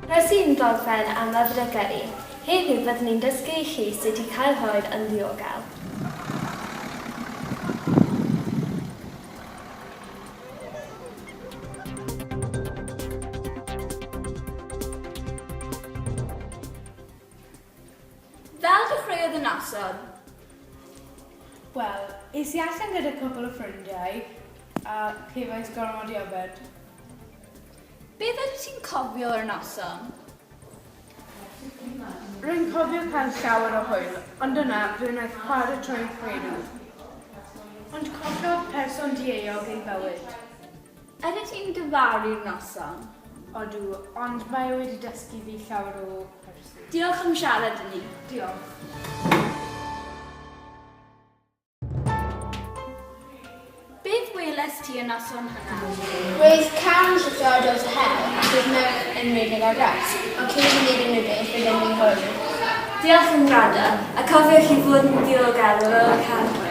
Rhos i'n ddogfen am lyfr y gyrru. Heddiw byddwn ni'n dysgu i chi sut i cael hwyl yn ddiogel. Fel dechreuodd y noson? Wel, es i allan gyda cwpl o ffrindiau a cefais gormod i yfed. Beth ydych ti'n cofio o'r noson? Rwy'n cofio cael llawer o hwyl, ond yna fe wnaeth chwarae troi'n chwerw. Ond collodd person dieuog ei fywyd. Ydych ti'n difaru'r noson? Odw, ond mae e wedi dysgu fi llawer o wersi. Diolch am siarad â ni. Diolch. Beth welest ti y noson hynna? Roedd car yn llithro ar draws y hewl ac roedd merch yn rhedeg ar draws, ond cyn iddi wneud unrhyw beth, roedd e'n rhy hwyr. Diolch am wrando, a cofiwch i fod yn ddiogel ar ôl cael hwyl.